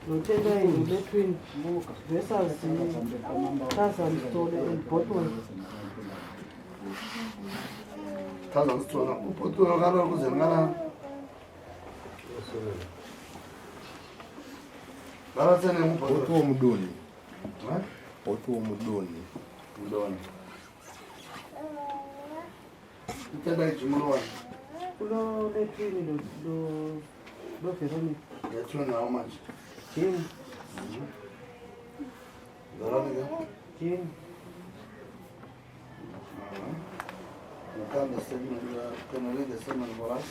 Notendai Letwin versus Tarzan Sithole and Botwell. Tarzan Sithole, uBotwell kana kuze ngana Vavatsene muBotwell. Botwell Mudoni. Botwell Mudoni. Mudoni. Tendai Jimurowani. Kulo Letwin lo lo lo Veronica. Letwin how much? Jim. Veronica. Jim. You can the statement, can you read the statement for us?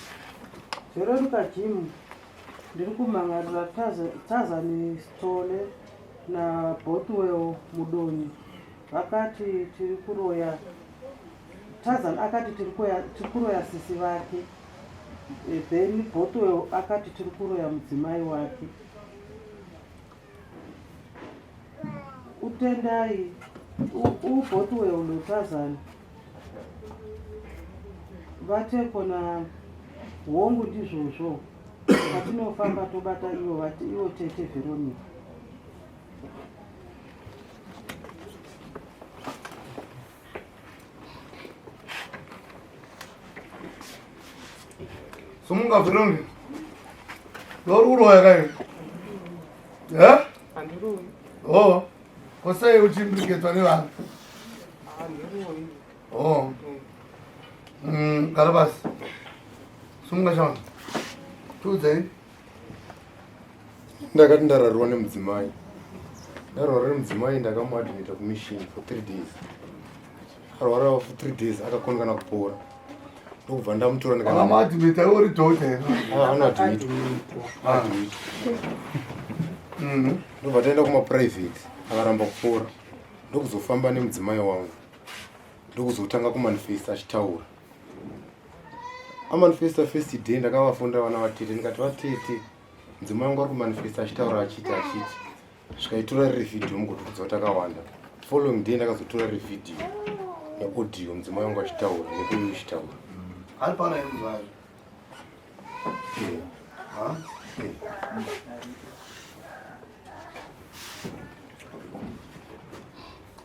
Veronica Jim. Ndiri kumhangarira Tazani Sithole naBothwell Mudoni. Vakati tiri kuroya Tarzan akati tiri kuroya sisi vake. Eh, then Bothwell akati tiri kuroya mudzimai wake. Utendai uBothwell noTarzan vate kona hongu ndizvozvo patinofamba tobata ivo vati ivo tete Veronica. Somunga Veronica. Lori kuroya kai. Eh? Handiroyi. Oh. Ko sei uchiimbriketwa nevanhu? Handiroyi. Oh. Gara pasi. Sunga chama. Tiudzei. Ndakati ndararwa nemudzimai. Ndarwara nemudzimai ndakamuadmita kumission for 3 days. Arwara for 3 days akakondekana kupora. Ndokubva ndamutora ndikana. Wakamuadmita iwe uri doctor here? Ah, anoadmitwa. Admitwa. Ndobva taenda kuma private akaramba kupora. Ndokuzofamba nemudzimai wangu. Ndokuzotanga kumanifesta achitaura. Amanifesta first day ndakavafonera vana vatete ndikati vatete mudzimai wangu ari kumanifesta achitaura achiti achiti svikaitora riri vhidhiyo mugotokudza kuti akawanda. Following day ndakazotora riri vhidhiyo neaudio mudzimai wangu achitaura nekuyu uchitaura. Ari pano here mudzimai? Eh. Ha? Eh.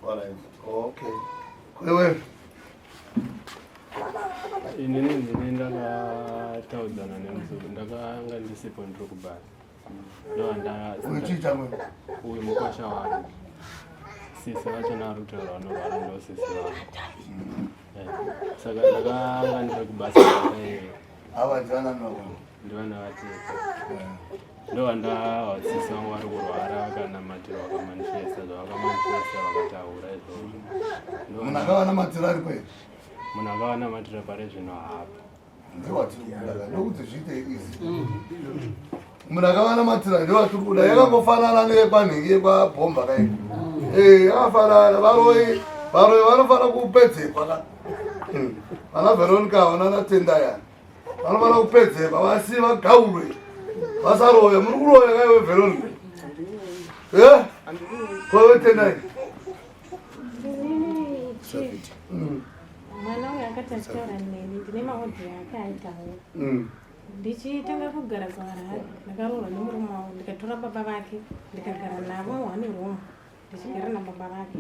Alright. Okay. Wewe Inini ndini ndakataudzana nemuzukuru, ndakanga ndisipo ndiri kubasa. Ndovanda uchiita mwe. uyu mukwasha wangu. Sisi vacho naari kutaura vanorwara ndo sisi vangu. Eh, Saka ndakanga ndiri kubasa Ava ndivana navo. ndivana vatete. Ndovanda sisi vangu vari kurwara vakanamatira vakamanifesta zvavakamanifesta vakataura izvozvo. Munhu akavanamatira ari kwei? Munhu akavanamatira pari zvino hapo. Ndewatiri kuda ndokuti zviite easy. Munhu akavanamatira ndewatiri kuda yakangofanana neyekwanhingi yekwabhomba kai. Eh, yakafanana varoyi varoyi vanofanira kupedzekwa ka. Vana Veronica vana Tendai vanofanira kupedzekwa vasi vagaurwe vasaroya. Muri kuroya kaiwe Veronica? Eh? Kowe Tendai? Inini chief, mwana uyu akati achitaura neni ndine maodhi akaitawo. Ndichitanga kugara kuHarare ndakaroorwa nemurume wangu ndikatora baba vake ndikagara navo muone room ndichigara nababa vake.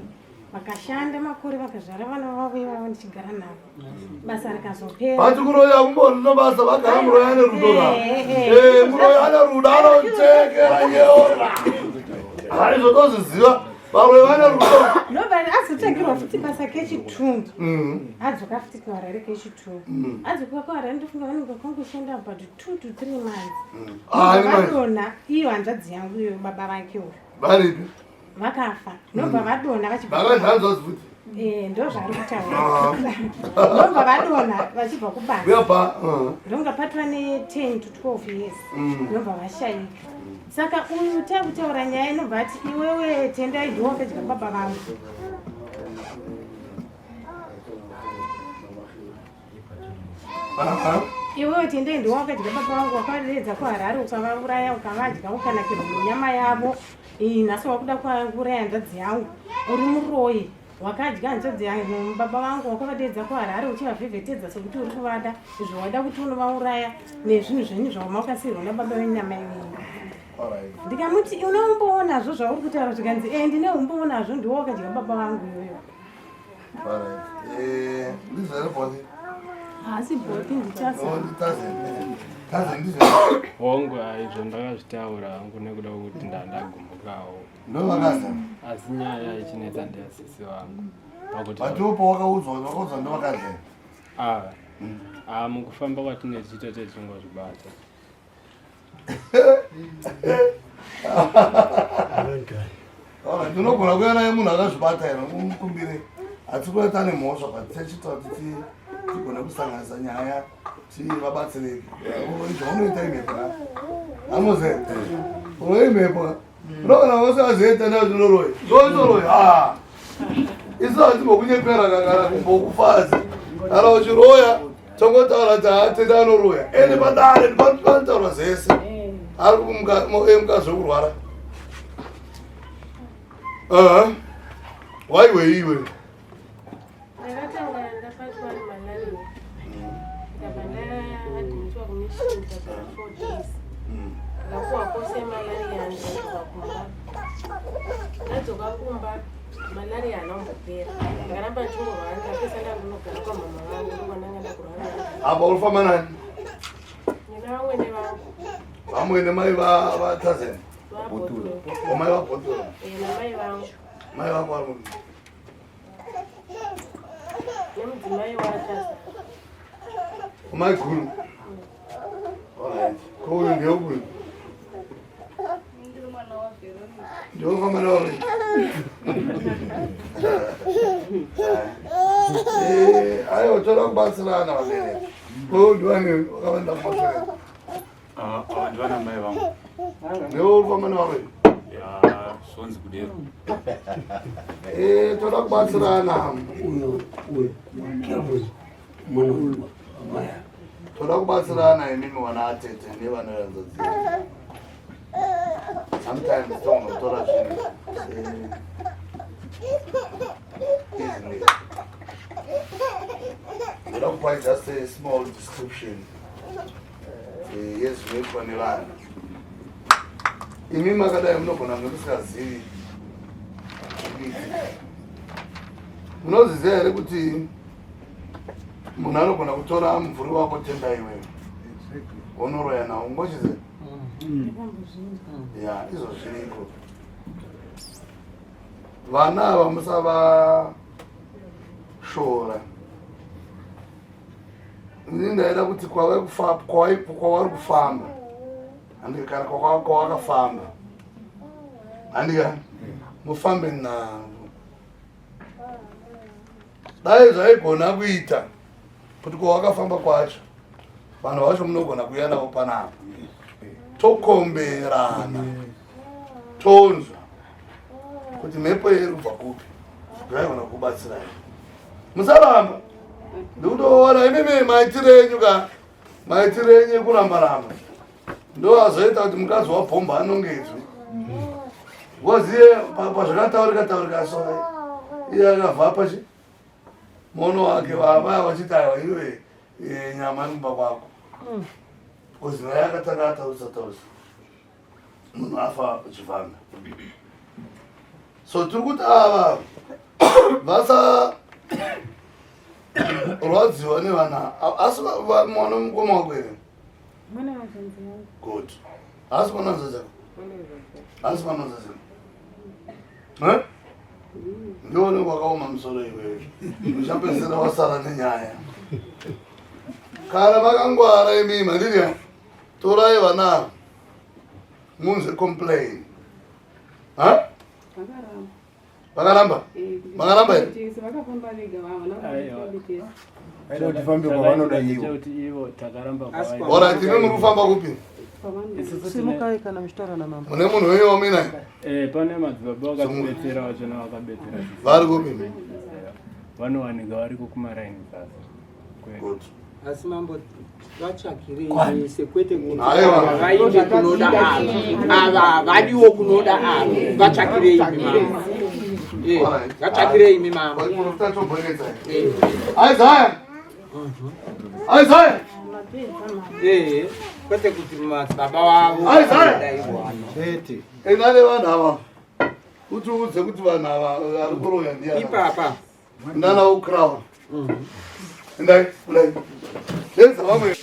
Vakashanda makore vakazvara vana vavo ivavo ndichigara navo. Basa rikazopera. Vati kuroya kumboni nobasa vagara muroyi ane rudo ka. Eh, muroyi ane rudo anotekera nyeora. Hai zvotozviziva varoyi vane rudo. Ndobva azotsvagirwa futi basa kechitundu. Adzoka futi kuHarare kechitundu. Adzoka kuHarare ndofunga vanenge vakangoshanda about 2 to 3 months. Ah, Ndobva vadonha iyo hanzvadzi yangu iyo baba vake uyu. Varipi? Vakafa. Ndobva vadonha vachibva. Vakanzanzwa futi. Eh, ndo zvaari kutaura. Ndobva vadonha vachibva kubasa. Uyabva. Ndonga patwa ne 10 to 12 years. Ndobva vashayika. Saka uyu takutaura nyaya inobva ati iwewe Tendai ndiwe wakadya baba vangu. Iwewe Tendai ndiwe wakadya baba vangu wakaredza kuHarare ukavauraya ukavadya ukanakirwa nenyama yavo. Iyi nhasi wakuda kuuraya hanzvadzi yangu. Uri muroyi. Wakadya hanzvadzi yangu baba vangu wakavadeedza kuHarare uchivavhevhetedza sekuti uri kuvada izvo waida kuti unovauraya nezvinhu zvenyu zvawakasiyirwa nababa venyu namai venyu. Ndikamuti une umbowo nazvo zvauri kutaura zvikanzi e ndine umbowo nazvo ndiwo wakadya baba vangu iyoyo. Eh, ndizvo bhoti. Haasi bhoti ndichasa. Oh, Hongu izvo ndakazvitaura hangu nekuda kwekuti ndandagumbukawo. Ndovakaza. Asi nyaya ichinetsa ndeyasisi vangu. Pakuti Patiwo pawakaudzwa wakaudzwa ndovakadya. Ah. Ah, mukufamba kwatinenge tichiita techingozvibata. Tinogona kuuya naye munhu akazvibata here umukumbire hatisi kuda tane mhosva but tichita kuti tigone kusanganisa nyaya tivabatsireke zvaunoita imhepo amoze uroyi imhepo unoona vose vazive tenda zvinoroyi zvoitoroyi a isu hatimbokunyepera kana kumbokufazi kana uchiroya tongotaura kuti haatenda anoroya ende padare panotaurwa zvese ari mukadzi wekurwara waiwe iwe Ndakatanga ndabatwa nemalaria ndikabva ndaadmitwa kumission ndikagara 4 days ndikapuwa kose yemalaria ndikadzoka kumba ndadzoka kumba malaria haana kumbopera ndakaramba ndichingorwara ndikapesa ndandinogara kwamama vangu ndokwandanga ndakurwara Apa uri famba nani? Nina vamwene vangu. Vamwene mai vaTazen? Vabhotoro. O mai vaBhotoro. Eh, namai vangu. Mai vako vari kupi? Nemudzimai waTazen. O mai guru. Alright. Ko uyu ndeupi? Ndinofamba nevarume. Eh, aiwa toda kubatsirana vabereki. Ko ndiwani wakavanda kumashure? Ah, ava ndivana mai vangu. Ndiwe uri kufamba nevarume? Ya, zvonzi kudero. Eh, toda kubatsirana. Uyo, uyo, Kelvin, mwana uyu, maya. Toda kubatsirana imimi vana atete nevana vehanzvadzi. Sometimes tonotora zvinhu easily. Ndoda kupai just a small description yezvinoitwa nevanhu. Imi makadai munogona kunge musingazivi zvikuitika. Munozviziva here kuti munhu anogona kutora mumvuri wako tenda iwewe wonoroya nawo ngochize ya izvo zviriko vana ava musavashora ini ndaida kuti kwavari kufamba handika kana kwawakafamba handika mufambe navo dai zvaigona kuita kuti kwawakafamba kwacho vanhu vacho munogona kuuya navo panapa tokomberana tonzwa kuti mhepo iri kubva kupi zvaigona kubatsirai musaramba ndikutoona imimi maitiro enyu ka maitiro enyu ekuramba ramba ndoazoita kuti mukadzi wabhomba anongedzwe waziye pazvakataurika taurika so iye akabva pachi mono wake vavaya vachiti aiwa iwe e, nyama iri kumba kwako because naye akatanga ataurisa taurisa munhu afa chivhanga so tiri kuti ava vasa rwadziwa nevana asi mwana mukoma wako here Good. Asi mwana hanzvadzi yako? Asi mwana hanzvadzi yako? Eh? Ndiwe unenge wakaoma musoro iwewe. Uchapedzisira wasara nenyaya. Kana makangwara imi mandiri torai vana ava munze complain. Ha? Vakaramba? Vakaramba here? Vakafamba vega vava. Aida kuti tifambe kwavanoda ivo. Kuti ivo takaramba Alright, imi muri kufamba kupi? Simukai kana muchitaura namambo. Mune munhu wenyu wamuinaye? Eh, pane madzibaba vakatibetsera vachona vakabetsera. Vari kupi? Vanowanika variko kumaraini sasa. Good. Asi mambo vatsvagirei vese kwete kuti Aiwa. vainde kunoda ava ava havadiwo kunoda ava vatsvagirei imi mambo Eh, vatsvagirei imi mambo Profita chobonetsa. Isaiah. Isaiah. Eh. Kwete kuti madzibaba wavo chete. Enda nevanhu ava utiudze kuti vanhu ava vari kuroya ndiani. Ipapa. Ndana ucrown. Endai, kudai. Dedza vamwe.